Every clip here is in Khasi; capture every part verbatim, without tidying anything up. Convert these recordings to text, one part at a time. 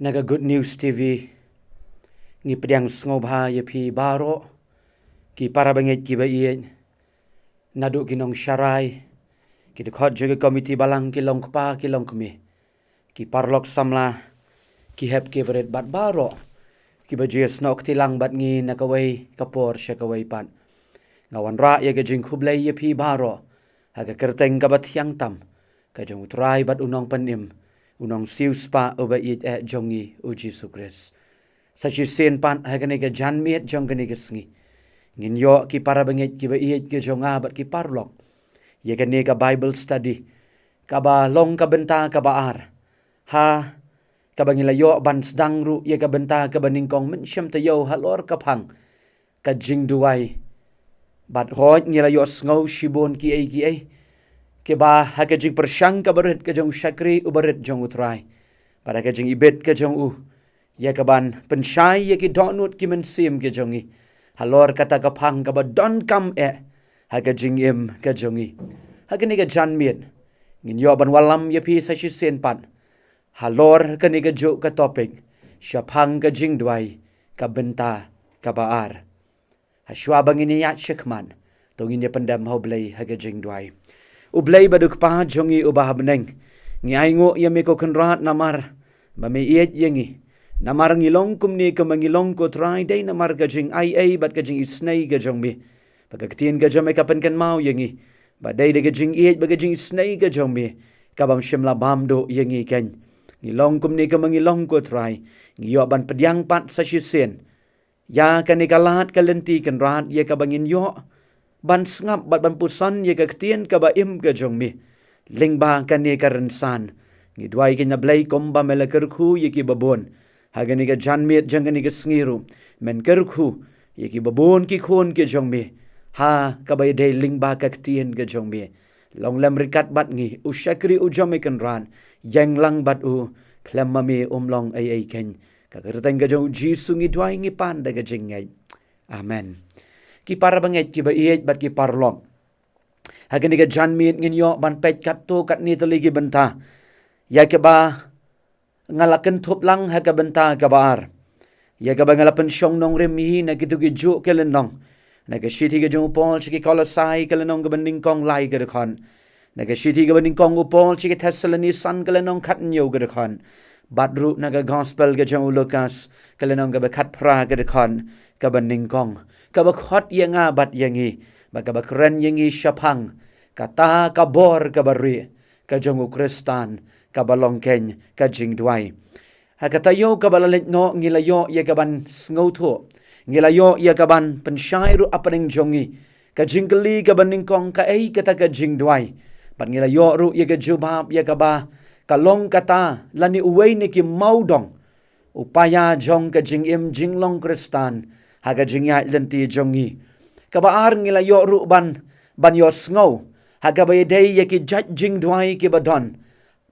Na ka Good News T V ngi pdiang sngewbha ïa phi baroh, ki para bangeit kiba ïeit, naduh ki nongsharai, ki dkhot jong ka komiti balang, ki longkpa ki longkmie, ki paralok samla, ki hep ki barit bad baroh kiba ju ïasnoh kti lang bad ngi na kawei ka por sha kawei pat. Nga wanrah ïa ka jingkhublei ïa phi baroh ha ka kyrteng kaba thiang tam ka jong U Trai bad U Nongpynim, U Nongsiewspah uba ïeit eh jong ngi, U Jisu Khrist. Sa shisien pat ha kane ka janmiet jong kane ka sngi, ngin ïoh ki para bangeit kiba ïeit ki jong nga bad ki paralok ïa kane ka Bible study kaba long ka bynta kaba ar, ha kaba ngi la ïoh ban sdang ruh ïa ka bynta kaba nyngkong mynshem taïew halor ka phang ka jingduwai. Bad hooid, ngi la ïohsngew shibun kiei kiei kiba ha ka jingpyrshang kaba rit ka jong u shakri uba rit jong U Trai, bad ha ka jingibit ka jong u ïa kaban pynshai ïa ki dohnud ki mynsiem ki jong ngi halor kata ka phang kaba donkam eh ha ka jingim ka jong ngi. Ha kane ka janmiet ngin ïoh ban wallam ïa phi sa shisien pat halor kane kajuh ka topic, shaphang ka jingduwai, ka bynta kaba ar. Hashwa ba ngin ïaid shakhmat, to ngin ïa pyndem ha U Blei ha ka jingduwai. U Blei bad U Kpa jong ngi uba ha bneng, ngi ainguh ïa me ko Kynrad namar ba me ïeit ïa ngi. Namar ngi long kumne kumba ngi long, ko Trai, dei namar ka jingaiei bad ka jingisynei ka jong me. Ba ka ktien ka jong me ka pynkynmaw ïa ngi ba dei da ka jingïeit bad ka jingisynei ka jong me kabym shym la bam duh ïa ngi keiñ. Ngi long kumne kumba ngi long, ko Trai. Ngi ïoh ban pdiang pat sa shisien ïa kane ka lad ka lynti Kynrad ïa kaba ngin ïoh ban sngap bad ban puson ïa ka ktien kaba im ka jong me lyngba kane ka rynsan. Ngi duwai keiñ, A Blei, kumba me la kyrkhu ïa kiba bun ha kane ka janmiet jong kane ka sngi ruh, men kyrkhu ïa kiba bun ki khun ki jong me ha kaba ïadei lyngba ka ktien ka jong me. Long lem ryngkat bad ngi, u shakri u jong me Kynrad, ïeng lang bad u, khlem ma me um long ei ei keiñ. Ha ka kyrteng ka jong U Jisu ngi duwai, ngi pan da ka jingngeit. Amen. Ki para bangeit kiba ïeit bad ki paralok, ha kane ka janmiet ngin ïoh ban peit katto katne tylli ki bynta ïa kaba nga la kynthup lang ha ka bynta kaba ar, ïa kaba nga la pynshong nongrim hi na kito kijuh ki lynnong. Na ka shithi ka jong u Paul sha ki Kolosai, ka lynnong kaba nyngkong, lai ka dkhot. Na ka shithi kaba nyngkong u Paul sha ki Thessaloni san, ka lynnong khathynñiew ka dkhot. Bad ruh na ka Gospel ka jong u Lukas, ka lynnong kaba khatphra ka dkhot kaba nyngkong, kaba khot ïa nga bad ïa ngi, bad kaba kren ïa ngi shaphang kata ka bor kaba rieh ka jong u Khristan, kaba long keiñ ka jingduwai. Ha ka taïew kaba la leit noh ngi la ïoh ïa kaban sngewthuh, ngi la ïoh ïa kaban pynshai ruh hapdeng jong ngi ka jingkylli kaba nyngkong, kaei kata ka jingduwai? Bad ngi la ïoh ruh ïa ka jubab ïa kaba ka long kata, lane uwei na ki mawdong, u paia jong ka jingim jinglong Khristan ha ka jingïaid lynti jong ngi. Kaba ar, ngi la ïoh ruh ban, ban ïohsngew ha kaba ïadei ïa ki jait jingduwai kiba don,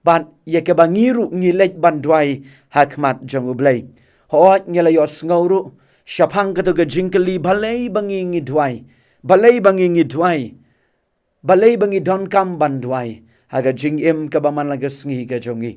bad ïa kaba ngi ruh ngi leit ban duwai ha khmat jong U Blei. Hooid, ngi la ïohsngew ruh shaphang kato ka jingkylli, balei ba ngi ngi duwai, balei ba ngi ngi duwai, balei ba ngi donkam ban duwai ha ka jingim kaba man la ka sngi ka jong ngi.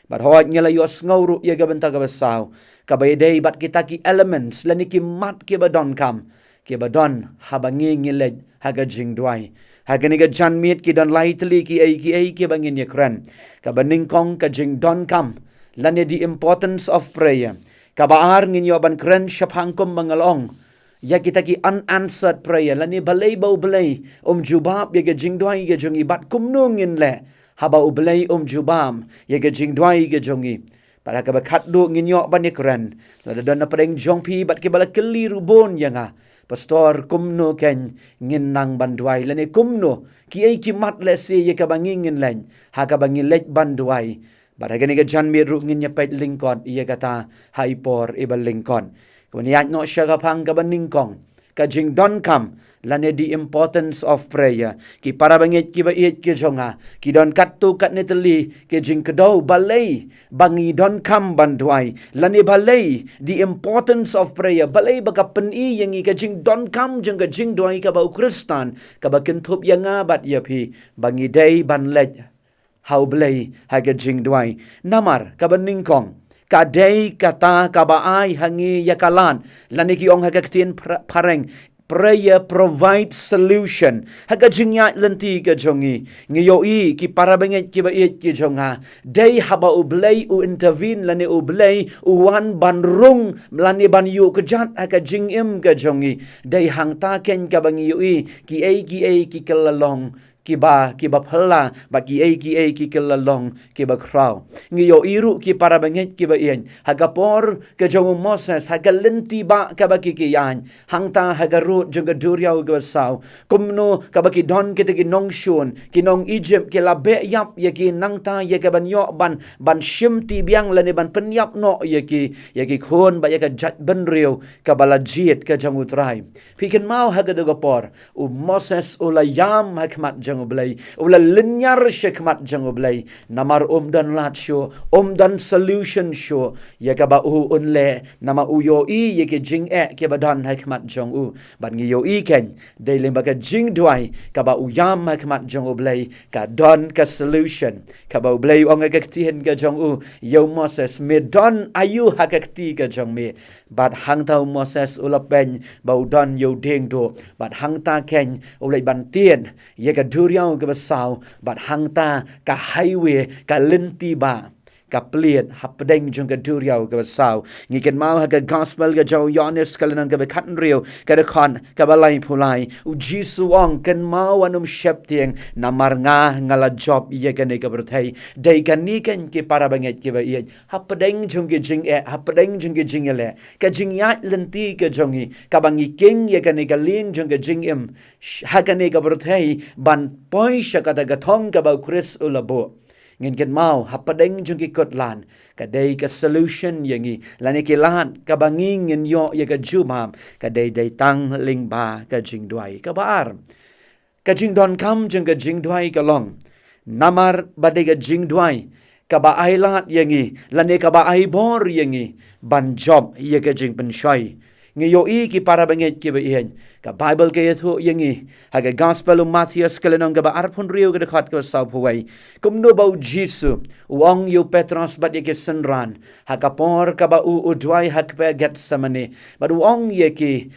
Bad hooid, ngi la ïohsngew ruh ïa ka bynta kaba saw, kaba ïadei bad kita ki elements lane ki mat kiba donkam, kiba don haba ngi ngi leit ha ka jingduwai. Ha kane ka janmiet ki don lai tylli kiei kiei kiba ngin ïakren. Kaba nyngkong, ka jingdonkam lane the importance of prayer. Kaba ar, ngin ïoh ban kren shaphang, kumba nga la ong, ïa kita ki unanswered prayer, lane balei ba U Blei um jubab ïa ka jingduwai ka jong ngi, bad kumno ngin leh haba U Blei um jubab ïa ka jingduwai ka jong ngi. Bad ha kaba khatduh, ngin ïoh ban ïakren, lada don napdeng jong phi bad kiba la kylli ruh bun ïa nga, Pastor, kumno keiñ ngin nang ban duwai, lane kumno, kiei ki mat lehse ïa kaba ngi ngin leh ha kaba ngi leit ban duwai? Bad ha kane ka janmiet ruh ngin ïa peit lyngkot ïa kata ha i por iba lyngkot. Kumne, ïaid noh sha ka phang kaba nyngkong, ka jingdonkam lane the importance of prayer. Ki para bangeit kiba ïeit ki jong nga, ki don katto katne tylli ki jingkdew, balei ba ngi donkam ban duwai, lane balei the importance of prayer, balei ba ka pyni ïa ngi ka jingdonkam jong ka jingduwai kaba u Khristan, kaba kynthup ïa nga bad ïa phi ba ngi dei ban leit ha U Blei ha ka jingduwai. Namar kaba nyngkong, ka dei kata kaba ai ha ngi ïa ka lad, lane ki ong ha ka ktien phareng, prayer provide solution ha ka jingïaid lynti ka jong ngi. Ngi ïohi ki para bangeit kiba ïeit ki jong nga, dei haba U Blei u intervene lane U Blei u wan ban rung lane ban ïuh kjat ha ka jingim ka jong ngi. Dei hangta keiñ kaba ngi ïohi kiei kiei ki kylla long kiba, kiba phylla, bad kiei kiei ki kylla long kiba khraw. Ngi ïohi ruh ki para bangeit kiba ïeit, ha ka por ka jong u Moses, ha ka lynti ba kaba ki ki ïaid, hangta ha ka rud jong ka duriaw kaba saw, kumno kaba ki don kita ki nongshun, ki nong Egypt ki la beh ïap ïa ki, nangta ïa ka ban ïoh ban, ban shim ti biang lane ban pynïap noh ïa ki, ïa ki khun bad ïa ka jaitbynriew kaba la jied ka jong U Trai. Phi kynmaw ha kata ka por u Moses u la ïam ha khmat jong U Blei, u la lynñiar sha khmat jong U Blei, namar um don lad shuh, um don solution shuh ïa kaba u un leh, namar u ïohi ïa ki jingeh kiba don ha khmat jong u. Bad ngi ïohi keiñ, dei lyngba ka jingduwai kaba u ïam ha khmat jong U Blei, ka don ka solution. Kaba U Blei u ong ha ka ktien ka jong u ïa u Moses, me don aïu ha ka kti ka jong me? Bad hangta u Moses u la pyn ba u don ïa u dieng duh, bad hangta keiñ u leit ban tied ïa ka duriaw kaba saw, bad hangta ka highway, ka lynti ba ka plied hapdeng jong ka duriaw kaba saw. Ngi kynmaw ha ka gospel ka jong u Ïoannis ka lynnong kaba khathynriew, ka dkhot kaba laiphew lai, u Jisu u ong, kynmaw wat nym sheptieng, namar nga, nga la jop ïa kane ka pyrthei. Dei kane keiñ ki para bangeit kiba ïeit, hapdeng jong ki jingeh, hapdeng jong ki jingïaleh, ka jingïaid lynti ka jong ngi, kaba ngi kieng ïa kane ka lieng jong ka jingim ha kane ka pyrthei ban poi sha kata ka thong kaba u Khrist u la buh. Ngin kynmaw hapdeng jong ki kut lad, ka dei ka solution ïa ngi, lane ki lad kaba ngi ngin ïoh ïa ka jubab, ka dei, dei tang lyngba ka jingduwai. Kaba ar, ka jingdonkam jong ka jingduwai ka long, namar ba dei ka jingduwai kaba ai lad ïa ngi, lane kaba ai bor ïa ngi ban jop ïa ka jingpynshoi. Ngi ïohi ki para bangeit kiba ïeit, ka Baibl ka ïathuh ïa ngi ha ka gospel u Mathaios ka lynnong kaba arphew hynriew, ka dkhot kaba sawphew wei, kumno ba u Jisu u ong ïa u Petros bad ïa ki synran, ha ka por kaba u u duwai ha kper Gethsemane, bad u ong ïa ki,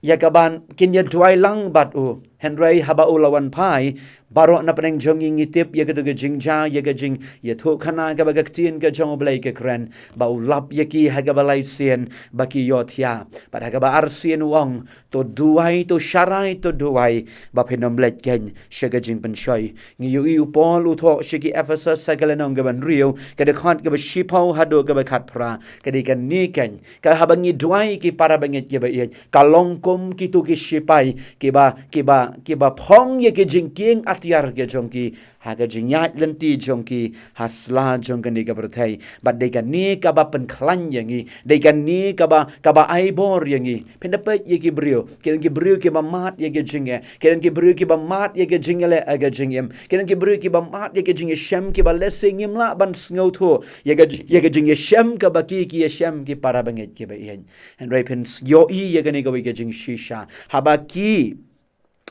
ïa kaban kin ïa duwai lang bad u. Hynrei haba u la wan phai, baroh na pdeng jong ngi ngi tip ïa katu ka jingjia, ïa ka jingïathuhkhana kaba ka ktien ka jong U Blei ka kren, ba u lap ïa ki ha kaba lai sien ba ki ïohthiah. Bad ha kaba ar sien u ong, to duwai, to sharai, to duwai, ba phin ym leit keiñ sha ka jingpynshoi. Ngi ïohi u Paul u thoh sha ki Ephesos ha ka lynnong kaba hynriew, ka dkhot kaba shiphew haduh kaba khatphra, ka dei kane keiñ, ka haba ngi duwai ki para bangeit kiba ïeit, ka long kum kitu ki shipai kiba, kiba, kiba phong ïa ki jingkieng atiar ki jong ki ha ka jingïaid lynti jong ki ha sla jong kane ka pyrthei. Bad dei kane kaba pynkhlaiñ ïa ngi, dei kane kaba, kaba ai bor ïa ngi. Phin da peit ïa ki briew, ki don ki briew kiba mad ïa ki jingeh, ki don ki briew kiba mad ïa ki jingïaleh ha ka jingim, ki don ki briew kiba mad ïa ki jingïashem kiba lehse ngim lah ban sngewthuh ïa ka, ïa ka jingïashem kaba ki, ki ïashem ki para bangeit kiba ïeit. Hynrei phin ïohi ïa kane kawei ka jingshisha, haba ki,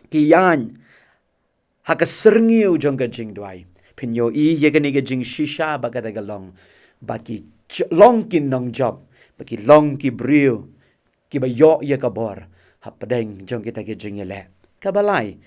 ki ïaid ha ka syrngiew jong ka jingduwai, phin ïohi ïa kane ka jingshisha ba kata ka long ba ki j-, long ki nongjop, ba ki long ki briew kiba ïoh ïa ka bor hapdeng jong kita ki jingïaleh. Kaba lai,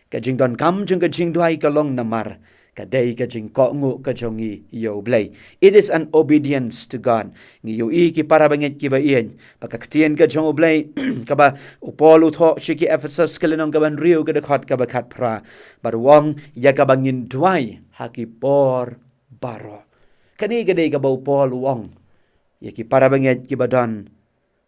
ka jingdonkam jong ka jingduwai ka long namar ka dei ka jingkohnguh ka jong ngi ïa U Blei. It is an obedience to God. Ngi ïohi ki para bangeit kiba ïeit, ba ka ktien ka jong U Blei kaba u Paul u thoh sha ki Ephesos ka lynnong kaba hynriew, ka dkhot kaba khatphra, bad u ong, ïa kaba ngin duwai ha ki por baroh. Kane ka dei kaba u Paul u ong ïa ki para bangeit kiba don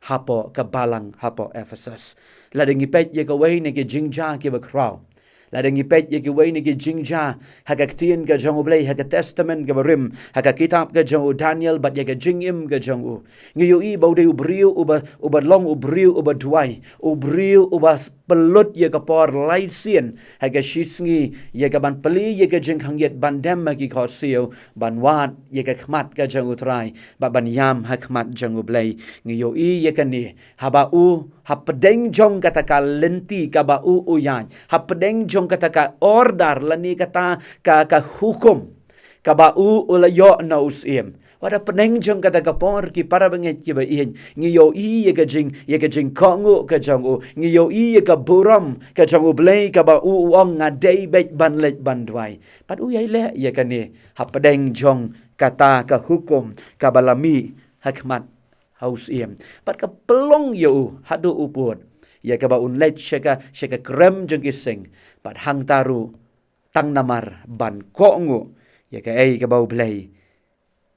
hapoh ka balang hapoh Ephesos. Lada ngi peit ïa kawei na ki jingjia kiba khraw, lada ngi peit ïa kawei na ki jingjia ha ka ktien ka jong U Blei, ha ka Testament kaba rim, ha ka kitab ka jong u Daniel bad ïa ka jingim ka jong u, ngi ïohi ba u dei u briew uba, uba long u briew uba duwai, u briew uba pynlut ïa ka por lai sien ha ka shisngi ïa kaban plie ïa ka jingkhangïit, ban dem ha ki khohsiew, ban wad ïa ka khmat ka jong U Trai, bad ban ïam ha khmat jong U Blei. Ngi ïohi ïa kane, haba u, hapdeng jong kata ka lynti kaba u u ïaid, hapdeng jong kata ka order lane kata ka, ka hukum kaba u u la ïoh na u syiem, Pat ha pdeng jong kata ka por, ki para bangeit kiba ïeit, ngi ïohi ïa ka jing, ïa ka jingkohnguh ka jong u, ngi ïohi ïa ka burom ka jong U Blei kaba u, u ong, nga dei beit ban leit ban duwai. Pat u ïai leh ïa kane ha pdeng jong kata ka hukum kaba la mih ha khmat ha u Syiem. Pat ka pynlong ïa u haduh u pud ïa kaba un leit sha ka, sha ka krem jong ki sing. Pat hangta ruh tang namar ban kohnguh ïa kaei kaba U Blei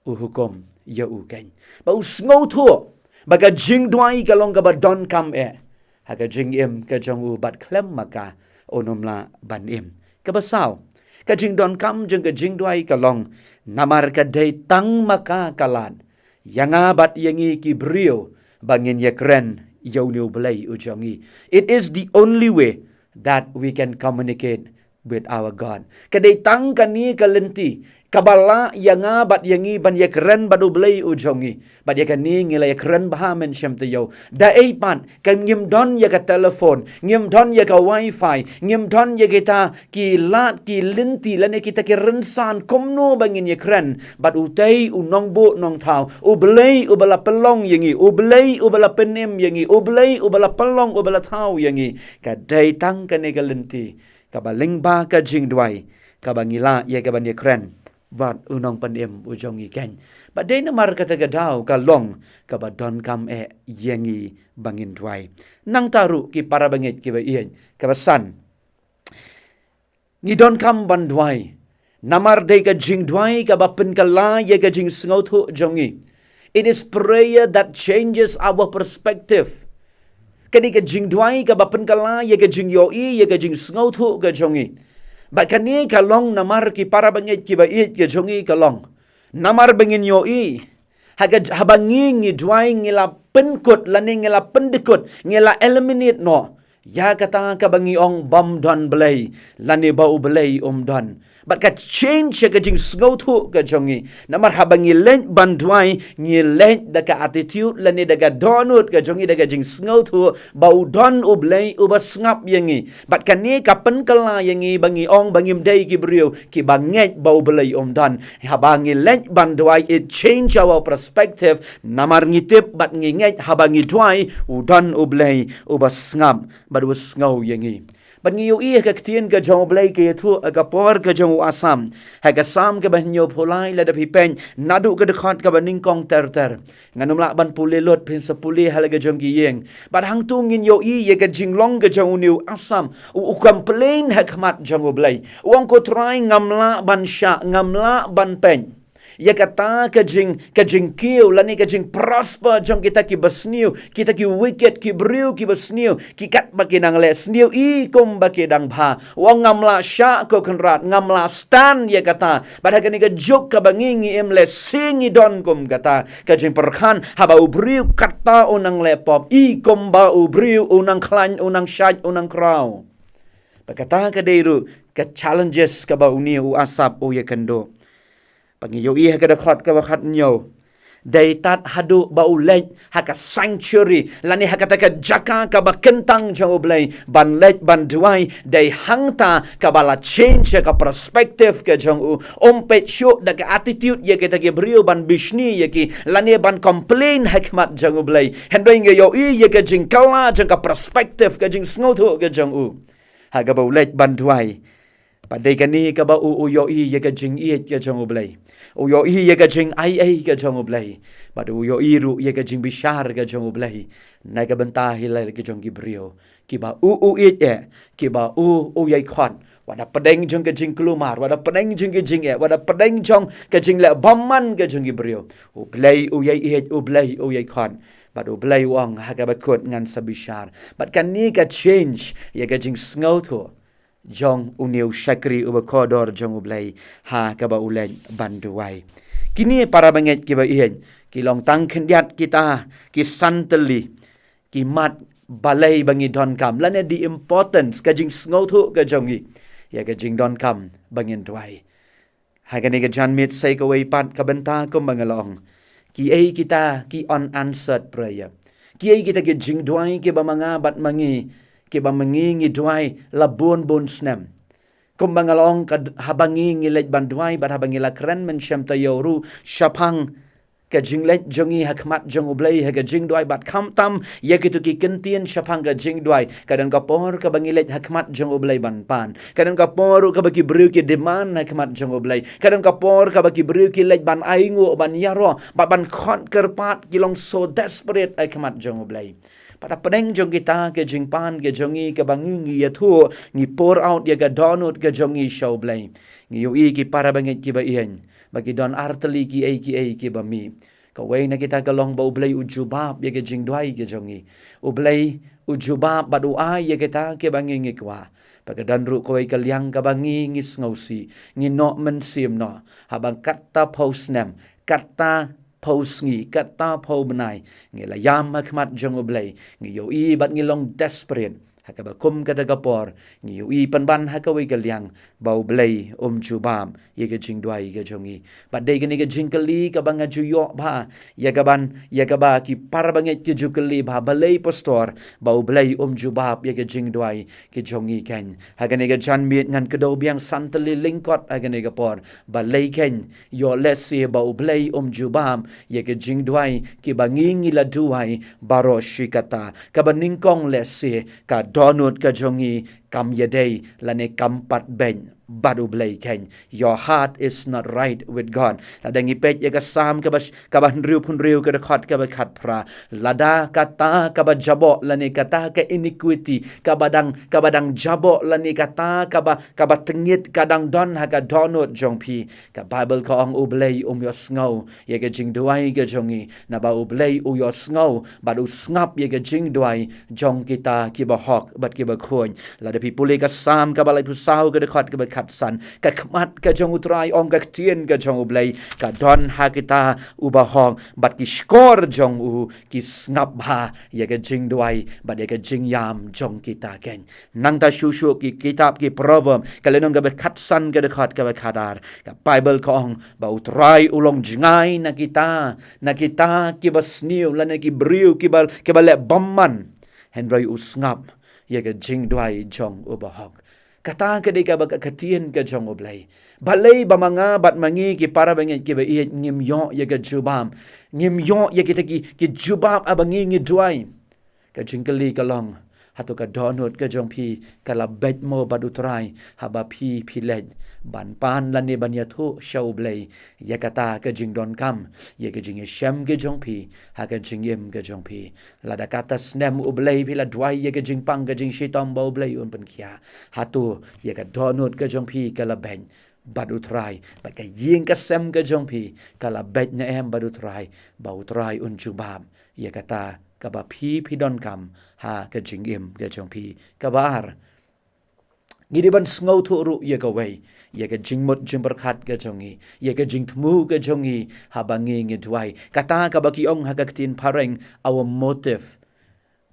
u hukum ïa u, keiñ ba u sngewthuh ba ka jingduwai ka long kaba donkam eh ha ka jingim ka jong u, bad khlem ma ka un ym lah ban im. Kaba saw, ka jingdonkam jong ka jingduwai ka long namar ka dei tang ma ka ka lad ïa nga bad ïa ngi ki briew ba ngin ïakren ïa une U Blei u jong ngi. It is the only way that we can communicate with our God. Ka dei tang kane ka lynti kaba lah ïa nga bad ïa ngi ban ïakren bad U Blei u jong ngi. Bad ïa kane ngi la ïakren bha mynshem taïew. Da ei pat, ka ngim don ïa ka telephone, ngim don ïa ka wifi, ngim don ïa kita ki lad ki lynti lane kita ki rynsan kumno ba ngin ïakren bad utei u nongbuh nongthaw, U Blei uba la pynlong ïa ngi, U Blei uba la pynim ïa ngi, U Blei uba la pynlong, uba la thaw ïa ngi. Ka dei tang kane ka lynti kaba lyngba ka jingduwai kaba ngi lah ïa kaban ïakren bad u Nongpynim u jong ngi, keiñ. Bad dei namar kata ka daw ka long kaba donkam eh ïa ngi ba ngin duwai. Nangta ruh, ki para bangeit kiba ïeit, kaba san, ngi donkam ban duwai namar dei ka jingduwai kaba pynkylla ïa ka jingsngewthuh jong ngi. It is prayer that changes our perspective. Ka dei ka jingduwai kaba pynkylla ïa ka jingïohi, ïa ka jingsngewthuh ka jong ngi. Bad kane ka long namar, ki para bangeit kiba ïeit, ka jong ngi ka long namar ba ngin ïohi ha ka, haba ngi, ngi duwai, ngi la pynkut lane ngi la pyndkut, ngi la eliminate noh ïa kata kaba ngi ong bym don Blei lane ba U Blei um don. Bad ka change ïa ka jingsngewthuh ka jong ngi. Namar haba ngi leit ban duwai, ngi leit da ka attitude lane da ka dohnud ka jong ngi, da ka jingsngewthuh ba u don U Blei uba sngap ïa ngi. Bad kane ka pynkylla ïa ngi ba ngi ong ba ngim dei ki briew kiba ngeit ba U Blei um don. Haba ngi leit ban duwai, it change our perspective. Namar ngi tip bad ngi ngeit haba ngi duwai, u don U Blei uba sngap bad uba sngew ïa ngi. Bad ngi ïohi ha ka ktien ka jong U Blei ka ïathuh ha ka por ka jong u Asaph, ha ka Salm kaba hynñiewphew lai, lada phi peit naduh ka dkhot kaba nyngkong ter ter. Ngan ym lah ban pule lut, phin sa pule ha la ka jong ki ïing. Bad hangto ngin ïohi ïa ka jinglong ka jong une u Asaph, u, u complain ha khmat jong U Blei. U ong, ko Trai, ngam lah ban shah, ngam lah ban peit ïa kata ka jing, ka jingkiew lane ka jingprosper jong kita kiba sniew, kita ki wicked, ki briew kiba sniew, ki katba ki nang leh sniew i kumba ki dang bha. U ong, ngam lah shah, ko Kynrad, ngam lah stand ïa kata. Bad ha kane ka juk kaba ngi, ngi im, lehse ngi don kum kata ka jingpyrkhat, haba u briew katta u nang leh pop, i kumba u briew u nang khlaiñ, u nang shait, u nang khraw. Bad kata ka dei ruh ka challenges kaba une u Asaph u ïakynduh. Ba ngi ïohi ha ka dkhot kaba khathynñiew, dei tad haduh ba u leit ha ka sanctuary lane ha kata ka jaka kaba kyntang jong U Blei ban leit ban duwai, dei hangta kaba la change ïa ka perspective ka jong u. Um peit shuh da ka attitude ïa kita ki briew ban bishni ïa ki lane ban complain ha khmat jong U Blei. Hynrei ngi ïohi ïa ka jingkylla jong ka perspective, ka jingsngewthuh ka jong u ha kaba u leit ban duwai. Bad dei kane kaba u, u ïohi ïa ka jingïeit ka jong U Blei. U ïohi ïa ka jingaiei ka jong U Blei. Bad u ïohi ruh ïa ka jingbishar ka jong U Blei na ka bynta hi la ka jong ki briew kiba u, u ïeit eh, kiba u, u ïai khot. Wat ha pdeng jong ka jingkulmar, wat ha pdeng jong ka jingeh, wat ha pdeng jong ka jingleh bymman ka jong ki briew, U Blei u ïai ïeit, U Blei u ïai khot. Bad U Blei u ong, ha kaba kut ngan sa bishar. Bad kane ka change ïa ka jingsngewthuh jong une u shakri uba kordor jong U Blei ha kaba u leit ban duwai. Kine, para bangeit kiba ïeit, ki long tang khyndiat kita ki san tylli ki mat balei ba ngi donkam lane the importance, ka jingsngewthuh ka jong ngi ïa ka jingdonkam ba ngin duwai. Ha kane ka janmiet sa kawei pat, ka bynta kumba nga la ong, kiei kita ki unanswered prayer? Kiei kita ki jingduwai kiba ma nga bad ma ngi, kiba ma ngi ngi duwai la bun bun snem? Kumba nga la ong, ka d-, haba ngi ngi leit ban duwai bad haba ngi la kren mynshem taïew ruh shaphang ka jingleit jong ngi ha khmat jong U Blei ha ka jingduwai, bad khamtam ïa kito ki kyntien shaphang ka jingduwai. Ka don ka por kaba ngi leit ha khmat jong U Blei ban pan. Ka don ka por ruh kaba ki briew ki demand ha khmat jong U Blei. Ka don ka por kaba ki briew ki leit ban ainguh, ban ïaroh, bad ban khot kyrpad, ki long so desperate ha khmat jong U Blei. Bad hapdeng jong kita ki jingpan ki jong ngi kaba ngi, ngi ïathuh, ngi pour out ïa ka dohnud ka jong ngi sha U Blei, ngi ïohi ki para bangeit kiba ïeng ba ki don artylli kiei kiei kiba mih. Kawei na kita ka long ba U Blei u jubab ïa ka jingduwai ka jong ngi. U Blei u jubab bad u ai ïa kita kiba ngi, ngi kwah. Bad ka don ruh kawei ka liang kaba ngi, ngi sngewsih, ngi noh mynsiem noh. Haba katta phew snem, katta phew sngi, katta phew bnai ngi la ïam ha khmat jong U Blei, ngi ïohi bad ngi long desperate. Ha kaba kum kata ka por, ngi ïohi pynban ha kawei ka liang ba U Blei um jubab ïa ka jingduwai ka jong ngi. Bad dei kane ka jingkylli kaba nga ju ïoh bha ïa kaban, ïa kaba ki para bangeit ki ju kylli bha, balei pastor, ba U Blei um jubab ïa ka jingduwai ka jong ngi kein. Ha kane ka janmiet ngan kdew biang san tylli lyngkot ha kane ka por. Balei kein? Ïoh lehse ba U Blei um jubab ïa ka jingduwai kiba ngi, ngi la duwai baroh shi katta. Kaba nyngkong, lehse ka dohnud ka jong ngi kam ïadei lane kam pat beit bad U Blei kein. Your heart is not right with God. Lada ngi peit ïa ka Salm kaba, kaba hynriew phew hynriew, ka dkhot kaba khatphra, lada kata kaba jaboh lane kata ka iniquity kaba dang, kaba dang jaboh lane kata kaba, kaba tyngit ka dang don ha ka dohnud jong phi, ka Baibl ka ong U Blei um ïohsngew ïa ka jingduwai ka jong ngi, naba U Blei u ïohsngew bad u sngap ïa ka jingduwai jong kita kiba hok bad kiba khuid. Lada phi pule ka Salm kaba laiphew saw, ka dkhot kaba khatsan, ka khmat ka jong U Trai, ong ka ktien ka jong U Blei, ka don ha kita uba hok, bad ki shkor jong u ki sngap bha ïa ka jingduwai bad ïa ka jingïam jong kita kein. Nangta shuh shuh ki kitab ki Proverb, ka lynnong kaba khatsan, ka dkhot kaba khatar, ka Baibl ka ong ba U Trai u long jngai na kita, na kita kiba sniew lane ki briew kiba, kiba leh bymman, hynrei u sngap ïa ka jingduwai jong uba hok. Kata ka dei kaba ka ktien ka jong U Blei. Balei ba ma nga bad ma ngi ki para bangeit kiba ïeit ngim ïoh ïa ka jubab, ngim ïoh ïa kita ki, ki jubab haba ngi, ngi duwai? Ka jingkylli ka long, hato ka dohnud ka jong phi ka la beit mo bad U Trai haba phi, phi leit ban pan lane ban ïathuh sha U Blei ïa kata ka jingdonkam, ïa ka jingïashem ka jong phi ha ka jingim ka jong phi? Lada kata snem U Blei phi la duwai ïa ka jingpang ka jingshitom ba U Blei un pynkhiah, hato ïa ka dohnud ka jong phi ka la beit bad U Trai, bad ka ïing ka sem ka jong phi ka la beit ne em bad U Trai, ba U Trai un jubab ïa kata kaba phi, phi donkam ha ka jingim ka jong phi? Kaba ar, ngi dei ban sngewthuh ruh ïa kawei, ïa ka jingmut jingpyrkhat ka jong ngi, ïa ka jingthmu ka jong ngi haba ngi, ngi duwai. Kata kaba ki ong ha ka ktien phareng, our motive.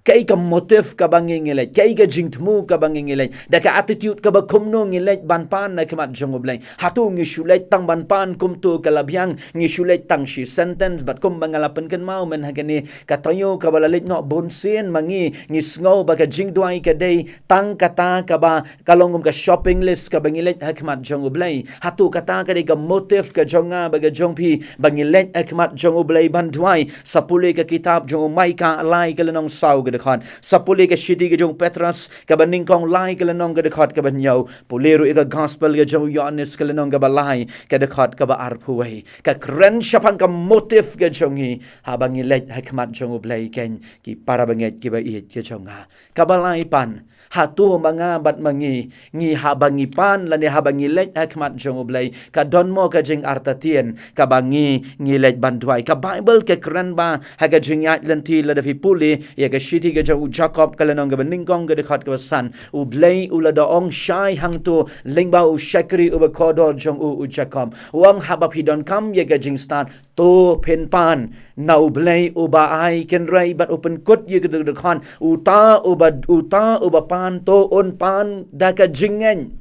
Kaei ka motive kaba ngi, ngi leit, kaei ka jingthmu kaba ngi, ngi leit, da ka attitude kaba kumno ngi leit ban pan na khmat jong U Blei? Hato ngi shu leit tang ban pan kumto ka la biang, ngi shu leit tang shi sentence, bad kumba nga la pynkynmaw mynhynne ha kane ka taïew kaba la leit noh, bunsien ma ngi, ngi sngew ba ka jingduwai ka dei tang kata kaba ka long kum ka shopping list kaba ngi leit ha khmat jong U Blei. Hato kata ka dei ka motive ka jong nga bad ka jong phi ba ngi leit ha khmat jong U Blei ban duwai? Sa pule ka kitab jong u Maikah lai ka lynnong saw ka dkhot, sa pule ka shithi ka jong u Petros kaba nyngkong lai ka lynnong ka dkhot kaba hynñiew, pule ruh ïa ka gospel ka jong u Ïoannis ka lynnong kaba lai ka dkhot kaba arphew wei. Ka kren shaphang ka motive ka jong ngi haba ngi leit ha khmat jong U Blei, kein ki para bangeit kiba ïeit ka jong nga. Kaba lai pat, hato ma nga bad ma ngi, ngi haba ngi pan lane haba ngi leit ha khmat jong U Blei, ka don mo ka jingartatien kaba ngi, ngi leit ban duwai? Ka Baibl ka kren ba ha ka jingïaid lynti, lada phi pule ïa ka shithi ka jong u Jakob ka lynnong kaba nyngkong ka dkhot kaba san, U Blei u la da ong shai hangto lyngba u shakri uba kordor jong u, u Jakob, u ong, haba phi donkam ïa ka jingstad, to phin pan na U Blei uba ai kynrei bad u pynkut ïa ka dkhot, uta uba, uta uba pan to un pan da ka jingngeit.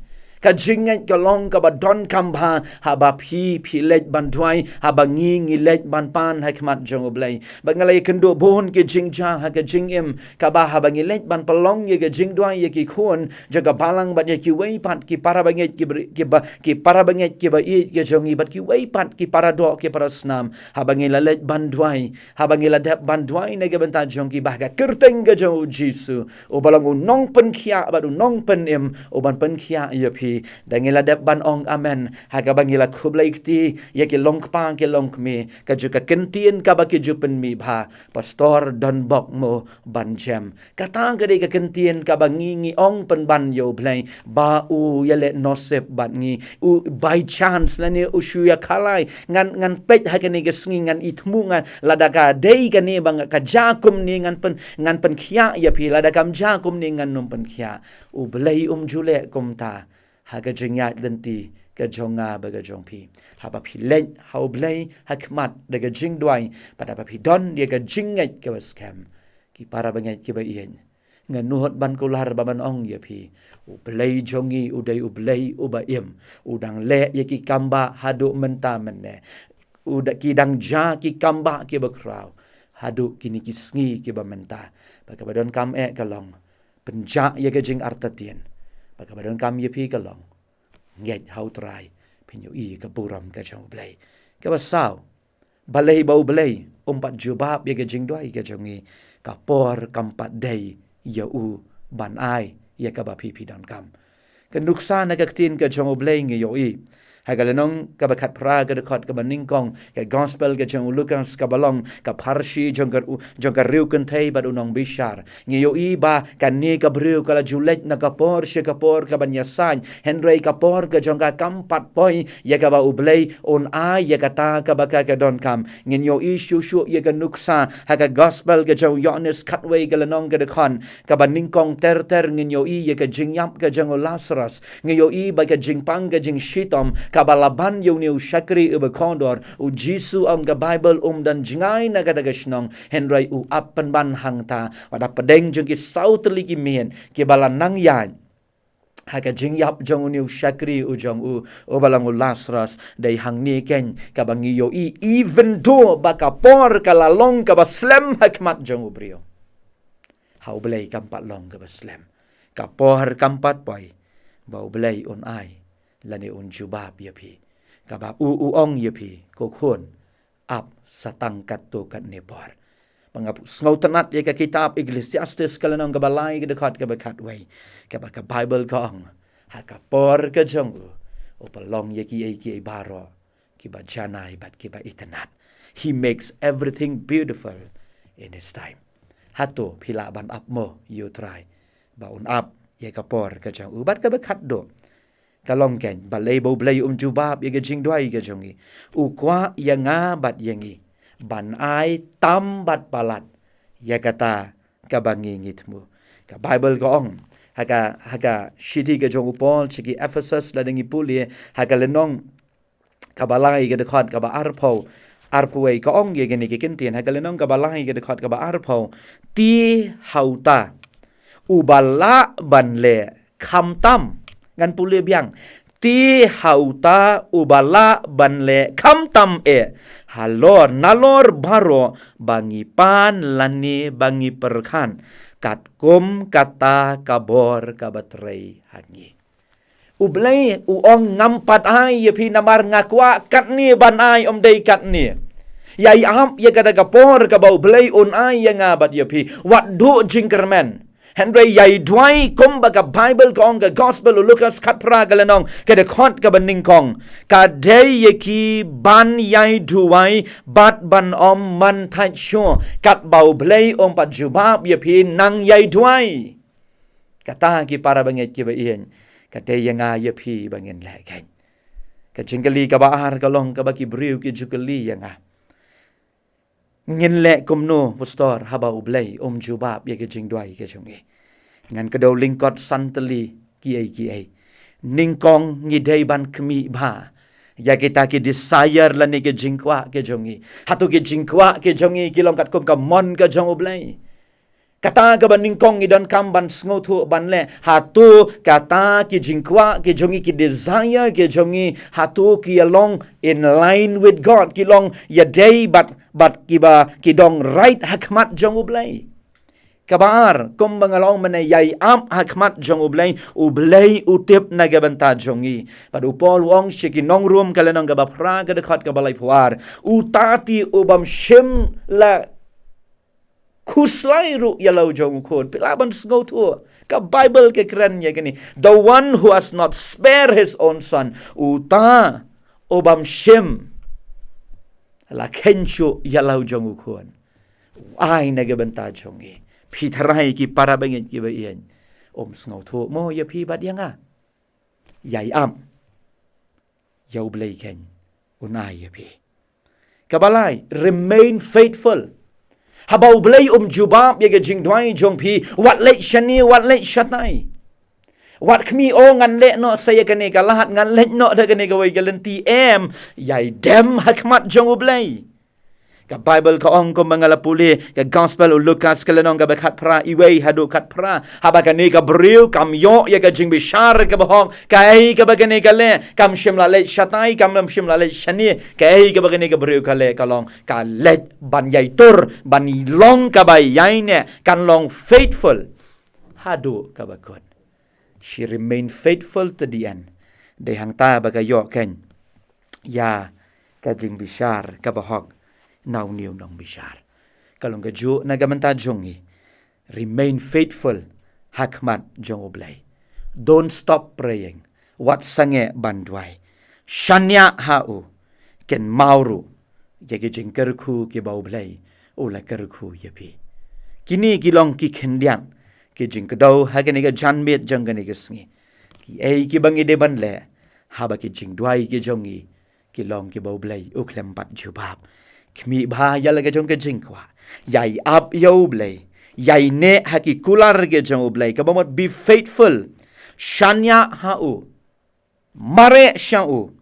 Ka jingngeit ka long kaba donkam bha haba phi, phi leit ban duwai, haba ngi, ngi leit ban pan ha khmat jong U Blei. Bad nga la ïakynduh bun ki jingjia ha ka jingim, kaba haba ngi leit ban pynlong ïa ka jingduwai ïa ki khun jong ka balang bad ïa kiwei pat ki para bangeit ki bri-, ki ba, ki para bangeit ki ba ïeit ki jong ngi bad kiwei pat ki para doh ki para snam. Haba ngi la leit ban duwai, haba ngi la dep ban duwai na ka bynta jong ki, ba ha ka kyrteng ka jong U Jisu, uba long U Nongpynkhiah bad U Nongpynim, uban pynkhiah ïa phi. Da ngi la dep ban ong amen ha kaba ngi la khublei kti ïa ki longkpa ki longkmie, ka ju ka kyntien kaba ki ju pynmih bha, Pastor, don bok mo ban jem. Kata ka dei ka kyntien kaba ngi, ngi ong pynban ïa U Blei ba u ïaleh nusip bad ngi. U by chance lane u shu ïa khalai, ngan, ngan peit ha kane ka sngi, ngan ithmu, ngan, lada ka dei kane ba nga ka jia kumne ngan pyn, ngan pynkhiah ïa phi, lada kam jia kumne ngan nym pynkhiah. U Blei um ju leh kumta ha ka jingïaid lynti ka jong nga bad ka jong phi. Haba phi leit ha U Blei ha khmat da ka jingduwai, bad haba phi don ïa ka jingngeit kaba skhem, ki para bangeit ki ba ïeit, nga nud ban kular bad ban ong ïa phi, U Blei jong ngi u dei U Blei uba im, u dang leh ïa ki kam ba haduh mynta mynne. U da, ki dang jia ki kam ba ki ba khraw haduh kine ki sngi ki ba mynta. Ba kaba donkam eh ka long pynjah ïa ka jingartatien. Ba kaba donkam ïa phi ka long ngeit ha U Trai, phin ïohi ïa ka burom ka jong U Blei. Kaba saw, balei ba U Blei um pat jubab ïa ka jingduwai ka jong ngi? Ka por kam pat dei ïa u ban ai ïa kaba phi, phi donkam. Ka nuksa na ka ktien ka jong U Blei ngi ïohi ha ka lynnong kaba khatphra, ka dkhot kaba nyngkong, ka gospel ka jong u Lukas kaba long ka pharshi jong ka, jong ka riewkynthei bad u nongbishar. Ngi ïohi ba kane ka briew ka la ju leit na ka por sha ka por kaban ïasaid, hynrei ka por ka jong ka kam pat poi ïa kaba U Blei un ai ïa kata kaba ka, ka donkam. Ngin ïohi shuh shuh ïa ka nuksa ha ka gospel ka jong u Ïoannis khatwei, ka lynnong ka dkhot kaba nyngkong ter ter, ngin ïohi ïa ka jingïap ka jong u Lasarus. Ngi ïohi ba ka jingpang ka jingshitom kaba la ban ïa une u shakri uba kordor, U Jisu ong ka Baibl um don jngai na kata ka shnong, hynrei u ap pynban hangta. Wat hapdeng jong ki saw tylli ki miet kiba la nang ïaid ha ka jingïap jong une u shakri u jong u, uba long u Lasarus, dei hangne keiñ kaba ngi ïohi, even though ba ka por ka la long kaba slem ha khmat jong u briew, ha U Blei kam pat long kaba slem. Ka por kam pat poi ba U Blei un ai lane un jubab ïa phi. Kaba u, u ong ïa phi, ko khun, ap sa tang katto katne por. Ba nga sngewtynnat ïa ka kitab Ecclesiastes ka lynnong kaba lai, ka dkhot kaba khatwei, kaba ka Baibl ka ong, ha ka por ka jong u, u pynlong ïa kiei kiei baroh kiba janai bad kiba itynnat. He makes everything beautiful in his time. Hato phi lah ban ap mo ïa U Trai ba un ap ïa ka por ka jong u? Bad kaba khatduh ka long keiñ, balei ba U Blei um jubab ïa ka jingduwai ka jong ngi? U kwah ïa nga bad ïa ngi ban ai tam bad palat ïa kata kaba ngi, ngi thmu. Ka Baibl ka ong ha ka, ha ka shithi ka jong u Paul sha ki Ephesus, lada ngi pule ha ka lynnong kaba lai, ka dkhot kaba arphew, arphew wei, ka ong ïa kine ki kyntien ha ka lynnong kaba lai, ka dkhot kaba arphew: Te ha uta uba lah ban leh khamtam, ngan pule biang, te ha uta uba lah ban leh khamtam eh halor, nalor baroh ba ngi pan lane ba ngi pyrkhat, katkum kata ka bor kaba trei ha ngi. U Blei u ong, ngam pat ai ïa phi namar nga kwah katne ban ai, ym dei katne. Ïai ap ïa kata ka por kaba U Blei un ai ïa nga bad ïa phi. Wat duh jingkyrmen. Hynrei ïai duwai kumba ka Baibl ka ong, ka gospel u Lukas khatphra ka lynnong, ka dkhot kaba nyngkong. Ka dei ïa ki ban ïai duwai bad ban ym man thait shuh, katba U Blei um pat jubab ïa phi, nang ïai duwai. Kata ki para bangeit kiba ïeit, ka dei ïa nga ïa phi ba ngin leh keiñ. Ka jingkylli kaba ar ka long kaba ki briew ki ju kylli ïa nga, ngin leh kumno, Pastor, haba U Blei um jubab ïa ka jingduwai ka jong ngi? Ngan kdew lyngkot san tylli kiei kiei. Nyngkong, ngi dei ban khmih bha ïa kita ki desire lane ki jingkwah ki jong ngi. Hato ki jingkwah ki jong ngi ki long katkum ka mon ka jong U Blei? Kata kaba nyngkong ngi donkam ban sngewthuh ban leh, hato kata ki jingkwah ki jong ngi, ki desire ki jong ngi, hato ki long in line with God, ki long ïadei bad, bad kiba, ki dang right ha khmat jong U Blei. Kaba ar, kumba nga la ong mynne, ïai ap ha khmat jong U Blei, U Blei u tip na ka bynta jong ngi. Bad u Paul u ong sha ki nong Rom ka lynnong kaba phra ka dkhot kaba laiphew ar, uta te u bym shym la khuslai ruh ïa la u jong u khun. Phi lah ban sngewthuh, ka Baibl ka kren ïa kane. The one who has not spared his own son. Uta u bym shym la kheiñ shuh ïa la u jong u khun. U ai na ka bynta jong ngi. Phi tharai ki para bangeit kiba ïeit, um sngewthuh mo ïa phi bad ïa nga? Ïai ap ïa U Blei, kheiñ un ai ïa phi. Kaba lai, remain faithful. Haba U Blei um jubab ïa ka jingduwai jong phi, wat leit shane, wat leit shatai. Wat khmih, o ngan leh noh sa ïa kane ka lad, ngan leit noh da kane kawei ka lynti, em, ïai dem ha khmat jong U Blei. Ka Baibl ka ong kumba nga la pule, ka Gospel u Lukas ka lynnong kaba khatphra, wei haduh khatphra. Haba kane ka briew kam ïoh ïa ka jingbishar kaba hok, kaei kaba kane ka leh? Kam shym la leit shatai, kam shym la leit shane. Kaei kaba kane ka briew ka leh? Ka long ka leit ban ïai tur, ban long kaba ïaineh, kan long faithful haduh kaba kut. She remained faithful to the end. Dei hangta ba ka ïoh, kheiñ, ïa ka jingbishar kaba hok na une u nongbishar. Ka long kajuh na ka bynta jong ngi. Remain faithful ha khmat jong U Blei. Don't stop praying. Wat sangeh ban duwai. Shaniah ha u. Kynmaw ruh ïa ki jingkyrkhu kiba U Blei u la kyrkhu ïa phi. Kine ki long ki khyndiat ki jingkdew ha kane ka janmiet jong kane ka sngi. Kiei kiba ngi dei ban leh haba ki jingduwai ki jong ngi ki long kiba U Blei u khlem pat jubab? Khmih bha ïa la ka jong ka jingkwah. Ïai ap ïa U Blei. Ïaineh ha ki kular ki jong U Blei. Kaba mut, be faithful. Shaniah ha u. Mareh sha u.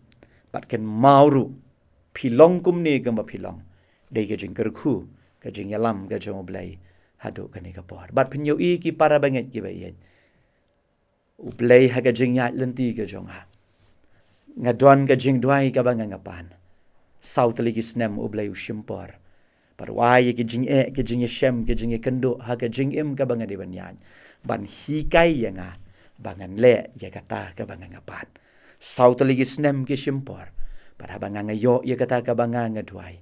Bad kynmaw ruh, phi long kumne kumba phi long. Dei ka jingkyrkhu, ka jingïalam ka jong U Blei haduh kane ka por. Bad phin ïohi, ki para bangeit kiba ïeit, U Blei ha ka jingïaid lynti ka jong nga, nga don ka jingduwai kaba nga nga pan. Saw tylli ki snem U Blei u shim por. Bad u ai ïa ki jingeh, ki jingïashem, ki jingïakynduh ha ka jingim kaba nga dei ban ïaid, ban hikai ïa nga ba ngan leh ïa kata kaba nga nga pan. Saw tylli ki snem ki shim por. Bad haba nga nga ïoh ïa kata kaba nga nga duwai,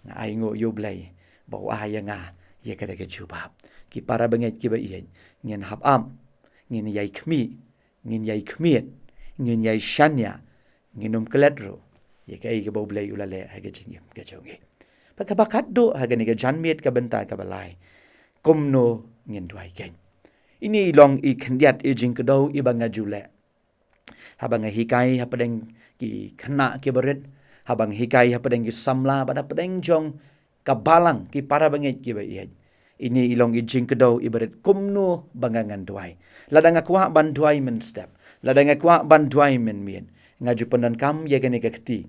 nga ainguh ïa U Blei ba u ai ïa nga ïa kata ka jubab. Ki para bangeit kiba ïeit, ngin hap ap, ngin ïai khmih, ngin ïai khmied, ngin ïai shaniah, ngin ym klet ruh ïa kaei kaba U Blei u la leh ha ka jingim ka jong ngi. Bad kaba khatduh ha kane ka janmiet, ka bynta kaba lai, kumno ngin duwai, kheiñ. Ine i long i khyndiat i jingkdew iba nga ju leh. Haba nga hikai hapdeng ki khynnah kiba rit, haba nga hikai hapdeng ki samla, bad hapdeng jong ka balang, ki para bangeit kiba ïeit, ine i long i jingkdew iba rit, kumno ba nga ngan duwai. Lada nga kwah ban duwai mynstep, lada nga kwah ban duwai mynmiet, nga ju pyndonkam ïa kane ka kti.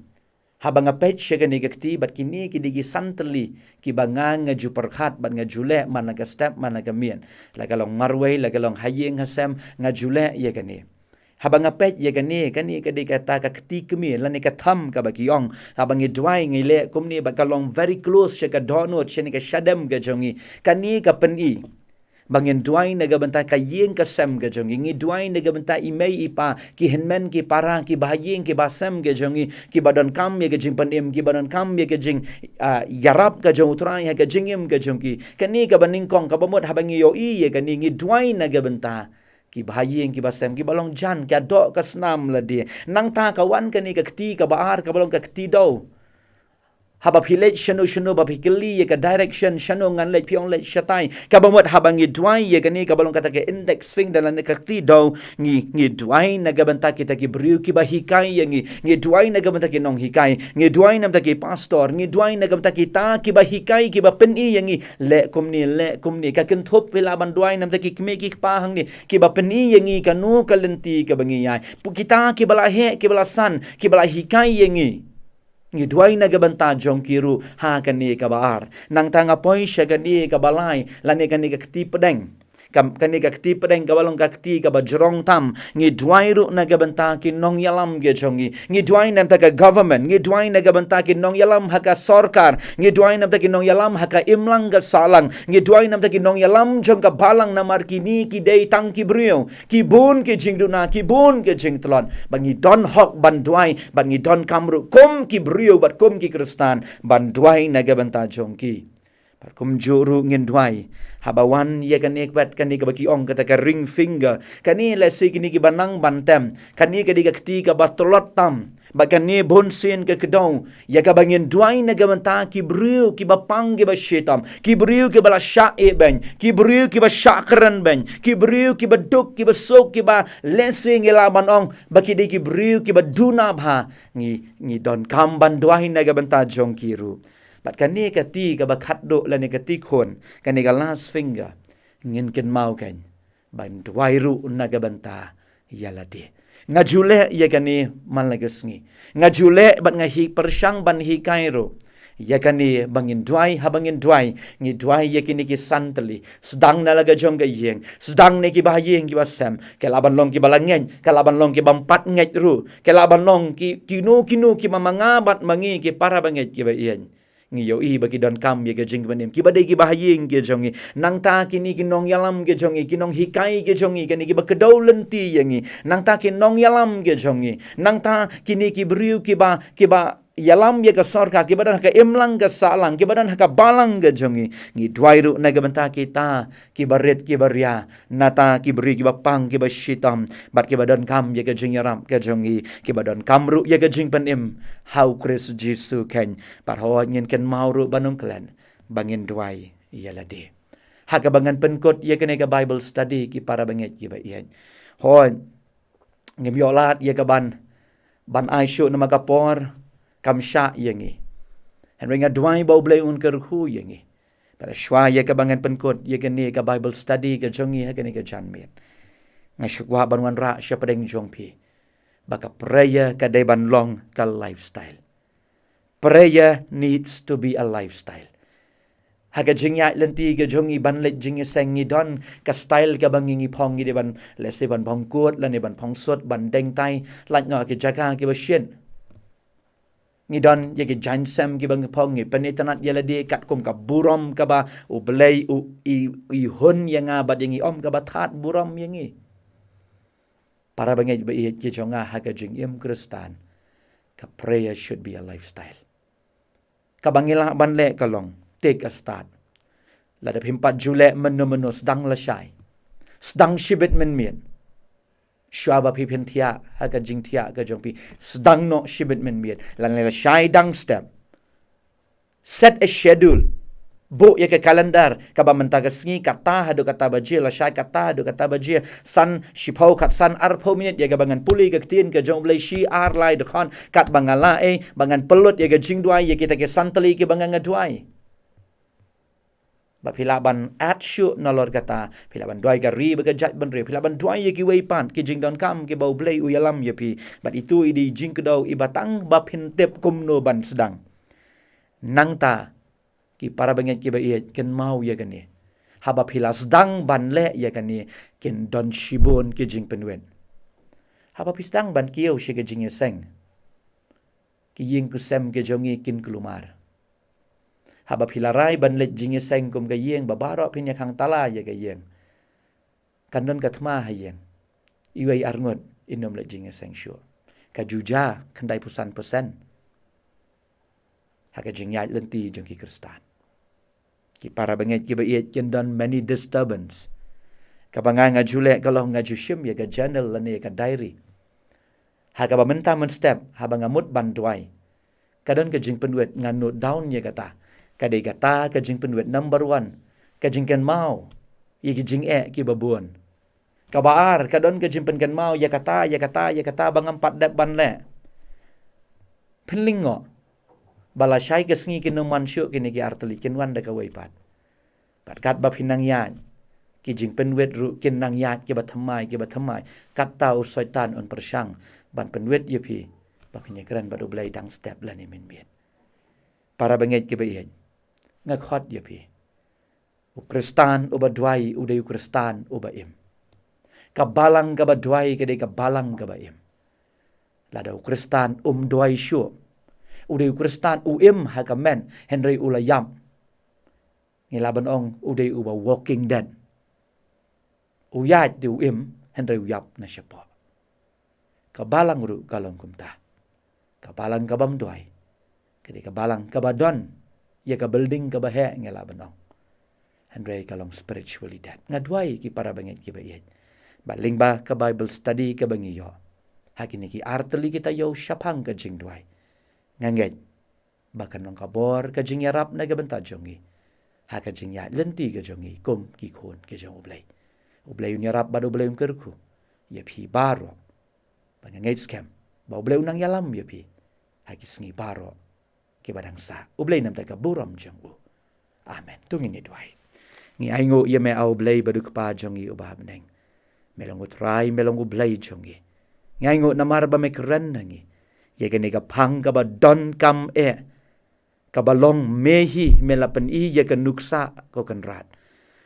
Haba nga peit sha kane ka kti, bad kine ki dei ki san tylli kiba nga nga ju pyrkhat bad nga ju leh man la ka step man la ka miet. La ka long marwei, la ka long ha ïing ha sem, nga ju leh ïa kane. Haba nga peit ïa kane, kane ka dei kata ka kti kmie lane ka tham kaba ki ong. Haba ngi duwai ngi leh kumne bad ka long very close sha ka dohnud, sha ne ka shadem ka jong ngi. Kane ka pyni ba ngin duwai na ka bynta ka ïing ka sem ka jong ngi. Ngi duwai na ka bynta i mei i pa, ki hynmen ki para, ki bahaïing ki bahasem ka jong ngi, kiba donkam ïa ka jingpynim, kiba donkam ïa ka jing, ah, ïarap ka jong U Trai ha ka jingim ka jong ki. Kane kaba nyngkong, kaba mut haba ngi ïohi ïa kane, ngi duwai na ka bynta ki bahaïing ki bahasem, kiba long jan, ka doh ka snam lade. Nangta ka wan kane ka kti kaba ar, kaba long ka kti dew. Haba phi leit shano shano, ba phi kylli ïa ka direction, shano ngan leit, phi ong leit shatai. Kaba mut haba ngi duwai ïa kane, kaba long kata ka index finger lane ka kti dew, ngi, ngi duwai na ka bynta kita ki briew kiba hikai ïa ngi. Ngi duwai na ka bynta ki nonghikai. Ngi duwai na ka bynta ki pastor. Ngi duwai na ka bynta kita kiba hikai, kiba pyni ïa ngi. Leh kumne, leh kumne. Ka kynthup phi lah ban duwai na ka bynta ki kmie ki kpa hangne, kiba pyni ïa ngi kano ka lynti kaba ngi ïaid. Pu-, kita kiba la heh, kiba la san, kiba la hikai ïa ngi. Ngi duwai na ka bynta jong ki ruh ha kane kaba ar. Nangta nga poi sha kane kaba lai, lane kane ka kti pdeng. Kam, kane ka kti pdeng kaba long ka kti kaba jrong tam. Ngi duwai ruh na ka bynta ki nongïalam ki jong ngi. Ngi duwai na ka bynta ka government. Ngi duwai na ka bynta ki nongïalam ha ka sorkar. Ngi duwai na ka bynta ki nongïalam ha ka imlang ka sahlang. Ngi duwai na ka bynta ki nongïalam jong ka balang namar kine ki dei tang ki briew. Ki bun ki jingduna, ki bun ki jingtlot. Bad ngi don hok ban duwai, bad ngi donkam ruh kum ki briew, bad kum ki Khristan, ban duwai na ka bynta jong ki. Bad kumjuh ruh ngin duwai. Haba wan ïa kane kwat kane kaba ki ong kata ka ring finger. Kane lehse kine kiba nang ban tem. Kane ka dei ka kti kaba tlot tam. Bad kane bunsien ka kdew. Ïa kaba ngin duwai na ka bynta ki briew kiba pang kiba shitom. Ki briew kiba la shah eh beiñ. Ki briew kiba shah kren beiñ. Ki briew kiba duk kiba suk kiba lehse ngi lah ban ong. Ba ki dei ki briew kiba duna bha. Ngi, ngi donkam ban duwai na ka bynta jong ki ruh. Bad kane ka kti kaba khatduh lane ka kti khun, kane ka last finger. Ngin kynmaw kan. Ban duwai ruh na ka bynta ïa lade. Nga ju leh ïa kane man la ka sngi. Nga ju leh bad nga hi pyrshang ban hikai ruh. Ïa kane ba ngin duwai, haba ngin duwai. Ngi duwai ïa kine ki san tylli. Sdang na la ka jong ka ïing. Sdang na kiba ha ïing kiba sem. Ki lah ban long kiba la ngeit. Ki lah ban long kiba ym pat ngeit ruh. Ki lah ban long ki, kino kino kiba ma nga bad ma ngi ki para bangeit kiba ïeit. Ngi ïohi ba ki donkam ïa ka jingpynim. Kiba dei kiba ha ïing ki jong ngi. Nangta kine ki nongïalam ki jong ngi, ki nonghikai ki jong ngi, kine kiba kdew lynti ïa ngi. Nangta ki nongïalam ki jong ngi. Nangta kine ki briew kiba, kiba ïalam ïa ka sorkar, kiba don ha ka imlang ka sahlang, kiba don ha ka balang ki jong ngi. Ngi duwai ruh na ka bynta kita, kiba rit, kiba ria, nata ki briew kiba pang, kiba shitom, bad kiba donkam ïa ka jingïarap ka jong ngi, kiba donkam ruh ïa ka jingpynim ha u Khrist Jisu kan, bad hooid ngin kynmaw ruh ban ym klet, ba ngin duwai ïa lade. Ha kaba ngan pynkut ïa kane ka Bible study ki para bangeit kiba ïeit. Hooid, ngim ïoh lad ïa ka ban, ban ai shuh namar ka por, kam shah ïa ngi. Hynrei nga duwai ba U Blei un kyrkhu ïa ngi. Bad shuwa ïa kaba ngan pynkut ïa kane ka Bible study ka jong ngi ha kane ka janmiet. Nga sngewkwah ban wanrah sha pdeng jong phi. Ba ka prayer ka dei ban long ka lifestyle. Prayer needs to be a lifestyle. Ha ka jingïaid lynti ka jong ngi ban leit jingïaseng ngi don ka style kaba ngi ngi phong ngi dei ban lehse ban phong kut lane ban phong sut ban deng tai lait noh ki jaka kiba shit. Ngi don ïa ki jaiñsem kiba ngi phong ngi pynitynnad ïa lade katkum ka burom kaba U Blei u i, i hun ïa nga bad ïa ngi ym kaba thad burom ïa ngi. Para bangeit ba ïeit ki jong nga ha ka jingim Khristan. Ka prayer should be a lifestyle. Kaba ngi lah ban leh ka long, take a start. Lada phim pat ju leh mynno mynno sdang lashai. Sdang shibit mynmiet. Shuwa ba phi phin thiah ha ka jingthiah ka jong phi. Sdang noh shibit mynmiet. Lane lashai dang step. Set a schedule. Buh ïa ka calendar kaba mynta ka sngi kata haduh kata baje, lashai kata haduh kata baje, san shiphew khatsan arphew minit ïa kaba ngan pule ka ktien ka jong U Blei shi ar lai dkhot katba nga lah ei ba ngan pynlut ïa ka jingduwai ïa kita ki san tylli kiba nga nga duwai. Ba phi lah ban add shuh nalor kata, phi lah ban duwai ka ri bad ka jaitbynriew, phi lah ban duwai ïa kiwei pat ki jingdonkam kiba U Blei u ïalam ïa phi. Bad itu i dei jingkdew iba tang ba phin tip kumno ban sdang. Nangta ki para bangeit kiba ïeit kynmaw ïa kane. Haba phi la sdang ban leh ïa kane kin don shibun ki jingpynwit. Haba phi sdang ban kiew sha ka jingïaseng. Ki ïing ki sem ki jong ngi kin kulmar. Haba phi la rai ban leit jingïaseng kum ka ïing ba baroh phin ïa khang tala ïa ka ïing. Kan don ka thma ha ïing. Iwei arngut in ym leit jingïaseng shuh. Ka ju ja khyndai phew san percent. Ha ka jingïaid lynti jong ki Khristan. Ki para bangeit kiba ïeit kin don many disturbance. Kaba nga nga ju leh ka long nga ju shim ïa ka journal lane ïa ka diary. Ha kaba mynta mynstep haba nga mut ban duwai. Ka don ka jingpynwit nga note down ïa kata. Ka dei kata ka jingpynwit number one. Ka jingkynmaw ïa ki jingeh kiba bun. Kaba ar, ka don ka jingpynkynmaw ïa kata, ïa kata, ïa kata ba ngam pat dep ban leh. Pynlyngngoh. Ba lashai ka sngi kin ym wan shuh kine ki ar tylli kin wan da kawei pat. Bad katba phi nang ïaid. Ki jingpynwit ruh kin nang ïaid kiba thymmai, kiba thymmai. Kata u Soitan un pyrshang ban pynwit ïa phi. ba phin ïakren bad U Blei dang step lane mynmiet. Para bangeit kiba ïeit, nga khot ïa phi. U Khristan uba duwai u dei u Khristan uba im. Ka balang kaba duwai ka dei ka balang kaba im. Lada u Khristan um duwai shuh, u dei u Khristan u im ha ka met, hynrei u la ïap, ngi lah ban ong u dei uba walking dead. U ïaid te u im, hynrei u ïap na shapoh. Ka balang ruh ka long kumta. Ka balang kabym duwai ka dei ka balang kaba don ïa ka building kaba heh, ngi lah ban ong, hynrei ka long spiritually dead. Nga duwai ki para bangeit kiba ïeit, ba lyngba ka Bible study kaba ngi ïoh ha kine ki artylli ki taïew shaphang ka jingduwai, nga ngeit ba kan long ka bor ka jingïarap na ka bynta jong ngi ha ka jingïaid lynti ka jong ngi kum ki khun ki jong U Blei. U Blei un ïarap bad U Blei un kyrkhu ïa phi baroh. Ba nga ngeit skhem ba U Blei un nang ïalam ïa phi ha ki sngi baroh kiba dang sah. U Blei namar ka burom jong u. Amen. To ngin ïa duwai. Ngi ainguh ïa me, A U Blei ba dei u Kpa jong ngi uba ha bneng. Me long U Trai, me long U Blei jong ngi. Ngi ainguh namar ba me kren na ngi ïa kane ka phang kaba donkam eh, kaba long me hi me la pyni ïa ka nuksa, ko Kynrad.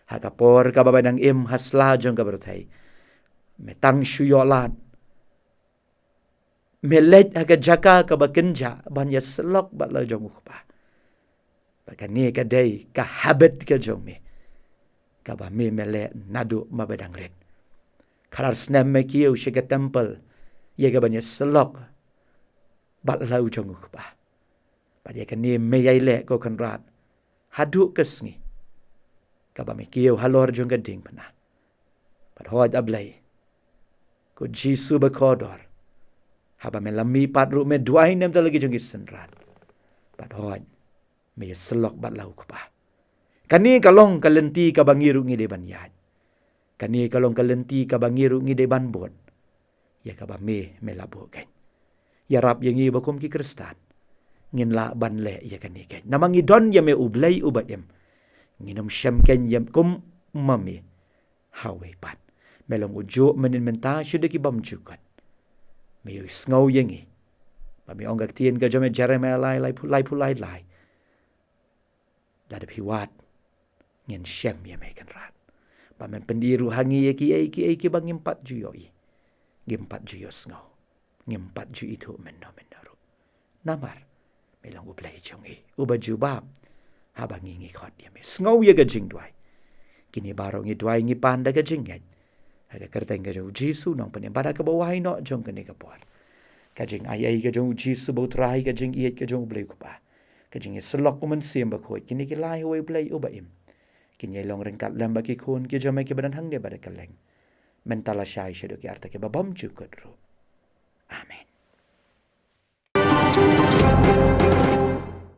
Ha ka por kaba me dang im ha sla jong ka pyrthei, me tang shu ïoh lad, me leit ha ka jaka kaba kynjah ban ïasyllok bad la u jong u Kpa. Ba kane ka dei ka habit ka jong me, kaba me me leh naduh ma ba dang rit. Khadar snem me kiew sha ka temple ïa kaban ïasyllok bad la u jong u Kpa. Bad ïa kane me ïai leh, ko Kynrad, haduh ka sngi kaba me kiew halor jong ka diengphna. Bad hooid, A Blei, ko Jisu bakordor, haba me la mih pat ruh me duwai na bynta la ki jong ki synran. Bad hooid, me ïasyllok bad la u Kpa. Kane ka long ka lynti kaba ngi ruh ngi dei ban ïaid. Kane ka long ka lynti kaba ngi ruh ngi dei ban bud, ïa kaba me me la buh keiñ. Ïarap ïa ngi ba kum ki Khristan ngin lah ban leh ïa kane keiñ, namar ngi don ïa me, U Blei uba im. Ngin ym shem keiñ ïa kum ma me ha uwei pat. Me long ujuh mynnin mynta shaduh ki bymjukut. Me ïohsngew ïa ngi. Ba me ong ka ktien ka jong me, Jeremaïah lai, laiphew, laiphew lai lai, lada phi wad, ngin shem ïa me, Kynrad. Ba men pyni ruh ha ngi ïa kiei kiei kiba ngim pat ju ïohi, ngim pat ju ïohsngew, ngim pat ju ithuh mynno mynno ruh. Namar me long U Blei jong ngi uba jubab haba ngi ngi khot ïa me. Sngew ïa ka jingduwai. Kine baroh ngi duwai ngi pan da ka jingngeit ha ka kyrteng ka jong u Jisu, Nongpynim, bad ha kaba wai noh jong kane ka por. Ka jingaiei ka jong u Jisu ba U Trai, ka jingïeit ka jong U Blei U Kpa, ka jingïasyllok U Mynsiem Bakhuid, kine ki lai ha uwei U Blei uba im, kin ïai long ryngkat lem bad ki khun ki jong me kiba don hangne bad ha kylleng. Mynta, lashai, shaduh ki arta kiba bymjukut ruh. Amen.